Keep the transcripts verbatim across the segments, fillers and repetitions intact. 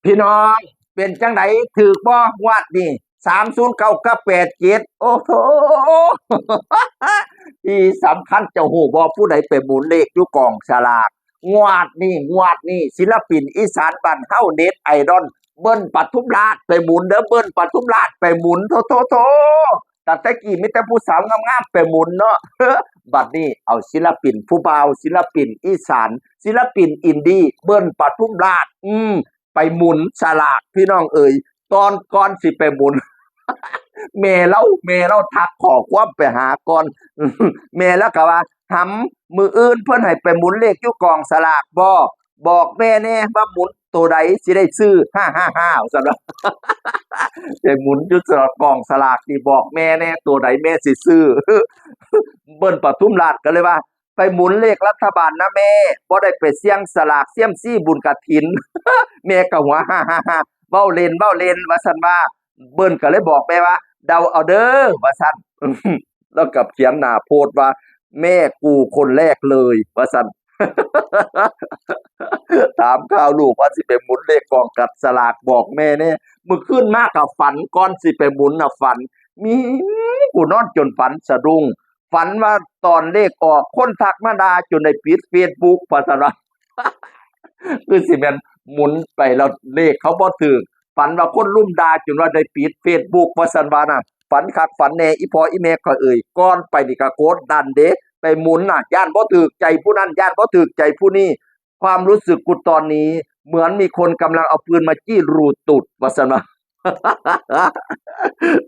พี่น้อง เป็นจังได๋ ถืกบ่งวดนี้ สามศูนย์เก้ากับแปดเจ็ด โอ้โห ที่สำคัญเจ้าฮู้บ่ ผู้ใดไปหมุนเลขอยู่กองสลาก งวดนี้ งวดนี้ ศิลปินอีสานบ้านเฮา เน็ตไอดอล เบิ้ลปทุมราชไปหมุนเด้อ เบิ้ลปทุมราชไปหมุน โถ โถ โถ ตั้งแต่กี้มีแต่ผู้สาวงามๆไปหมุนเนาะ บัดนี้เอาศิลปินผู้บ่าว ศิลปินอีสาน ศิลปินอินดี้ เบิ้ลปทุมราช อืม ไปหมุนสลากพี่น้องเอ๋ย ตอนก่อนสิไปหมุน แม่ลาว แม่ลาวทักข้อความไปหาก่อน แม่ลาวก็ว่า "หำ มื้ออื่นเพิ่นให้ไปหมุนเลขอยู่กองสลากบ่ บอกแม่แหน่ว่าหมุนโตใดสิได้ซื้อ ฮ่าฮ่าฮ่า" ว่าซั่นว่า ไปหมุนอยู่กองสลากนี่ บอกแม่แหน่ โตใดแม่สิซื้อ เบิ้ลปทุมราชก็เลยว่า "ไปหมุนเลขรัฐบาลนะแม่ บ่ได้ไปเสี่ยงสลากเสี่ยมซีบุญกฐิน" แม่ก็หัว ฮ่าฮ่าฮ่า เว้าเล่น เว้าเล่น ว่าซั่นว่า เบิ้ลก็เลยบอกแม่ว่า "เดาเอาเด้อ" ว่าซั่น แล้วก็เขียนหน้าโพสต์ว่า "แม่กูคนแรกเลย" ว่าซั่น ถามข่าวลูกว่าสิไปหมุนเลขกองกัดสลาก บอกแม่แหน่ มื้อคืนมาก็ฝัน ก่อนสิไปหมุนน่ะฝัน มีกูนอนจนฝันสะดุ้ง ฝันว่าตอนเลขออก คนทักมาด่าจนได้ปิดเฟซบุ๊ก ว่าซั่นว่า คือสิแม่นหมุนไปแล้วเลขเขาบ่ถืก ฝันว่าคนลุมด่าจนว่าได้ปิดเฟซบุ๊ก ว่าซั่นว่าน่ะ ฝันคักฝันแน่ อีพ่ออีแม่ข้อยเอ่ย ก่อนไปนี่ก็กดดันเด้ ไปหมุนน่ะ ย้านบ่ถืกใจผู้นั้น ย้านบ่ถืกใจผู้นี้ ความรู้สึกกูตอนนี้ เหมือนมีคนกำลังเอาปืนมาจี้รูตูด ว่าซั่นว่า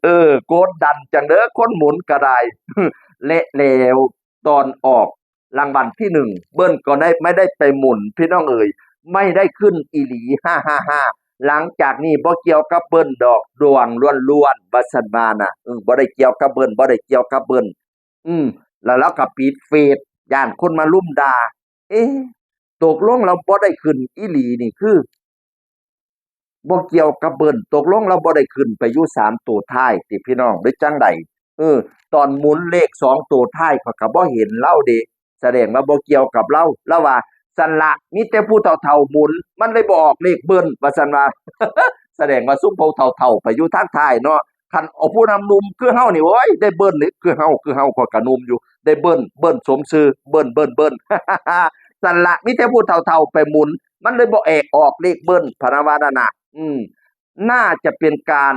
เออ กดดันจังเด้อ คนหมุนก็ได้ และแล้วตอนออกรางวัลที่หนึ่ง เบิ้ลก็ได้ ไม่ได้ไปหมุน พี่น้องเอ๋ย ไม่ได้ขึ้นอีหลี ฮ่าฮ่าฮ่า หลังจากนี้บ่เกี่ยวกับเบิ้ลดอก ดวงล้วนๆ ว่าซั่นว่าน่ะ เออ บ่ได้เกี่ยวกับเบิ้ล บ่ได้เกี่ยวกับเบิ้ล อืม แล้วลาวก็ปิดเฟซ ย้านคนมาลุมด่า เอ๊ะ ตกลงลาวบ่ได้ขึ้นอีหลีนี่คือ บ่เกี่ยวกับเบิ้ล ตกลงลาวบ่ได้ขึ้นไปอยู่สามตัวท้ายติพี่น้อง หรือจั่งใด เออ ตอนหมุนเลขสองตัวท้ายข้อยก็บ่เห็นลาวเด้ แสดงว่าบ่เกี่ยวกับลาว ลาวว่า "ซั่นละ มีแต่ผู้เฒ่าๆหมุน มันเลยบ่ออกเลขเบิ้ล" ว่าซั่นว่า แสดงว่าซุมผู้เฒ่าๆไปอยู่ทางท้ายเนาะ คันเอาผู้นำหนุ่มคือเฮานี่ โอ้ย ได้เบิ้ลนี่ คือเฮา คือเฮา ข้อยก็หนุ่มอยู่ ได้เบิ้ล เบิ้ลสมชื่อ เบิ้ล เบิ้ล เบิ้ล ซั่นละ มีแต่ผู้เฒ่าๆไปหมุน มันเลยบ่แอกออกเลขเบิ้ล พะนะว่านั่นน่ะ อืม น่าจะเป็นการ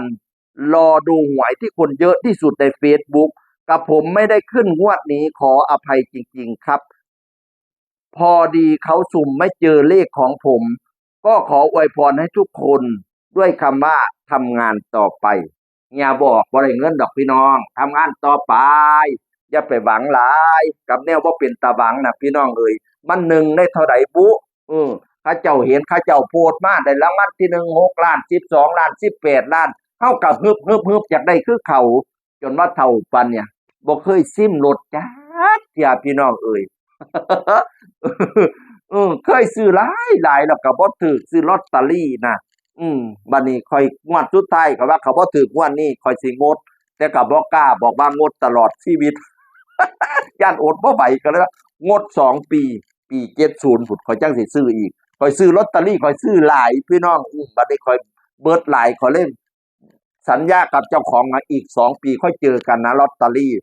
รอดูหวยที่คนเยอะที่สุดในเฟซบุ๊ก กับผมไม่ได้ขึ้นงวดนี้ ขออภัยจริงๆครับ พอดีเขาสุ่มไม่เจอเลขของผม ก็ขออวยพรให้ทุกคนด้วยคำว่าทำงานต่อไป เหี่ยบ่ออก บ่ได้เงินดอกพี่น้อง ทำงานต่อไป อย่าไปหวังหลาย กับแนวบ่เป็นตาหวังน่ะพี่น้องเอ๋ย มันหนึ่งในเท่าใดบุ เออ เขาเจ้าเห็น เขาเจ้าโพสต์มา ได้รางวัลที่หนึ่ง หกล้าน สิบสองล้าน สิบแปดล้าน เฮาก็ฮึบๆๆ อยากได้คือเขา จนว่าเฒ่าปานเนี่ย บ่เคยซิมรถจักเทื่อพี่น้องเอ๋ย เออ เคยซื้อหลายๆ แล้วก็บ่ถืก ซื้อลอตเตอรี่น่ะ อืม บัดนี้ข้อยงวดสุดท้าย ข้อยว่าข้อยบ่ถืกงวดนี้ ข้อยสิงด แต่ก็บ่กล้าบอกว่างดตลอดชีวิต ย้านอดบ่ไหว ก็เลยว่างดสองปี ปีเจ็ดศูนย์พุ้น ข้อยจั่งสิซื้ออีก ข้อยซื้อลอตเตอรี่ ข้อยซื้อหลายพี่น้อง อืม บัดนี้ข้อยเบิดหลาย ข้อยเลย สัญญากับเจ้าของว่าอีกสองปีค่อยเจอกันนะลอตเตอรี่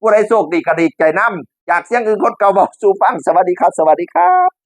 ผู้ใดโชคดีก็ดีใจนำ จากเสียงอื่นคนเก่าเว้าสู่ฟัง สวัสดีครับ สวัสดีครับ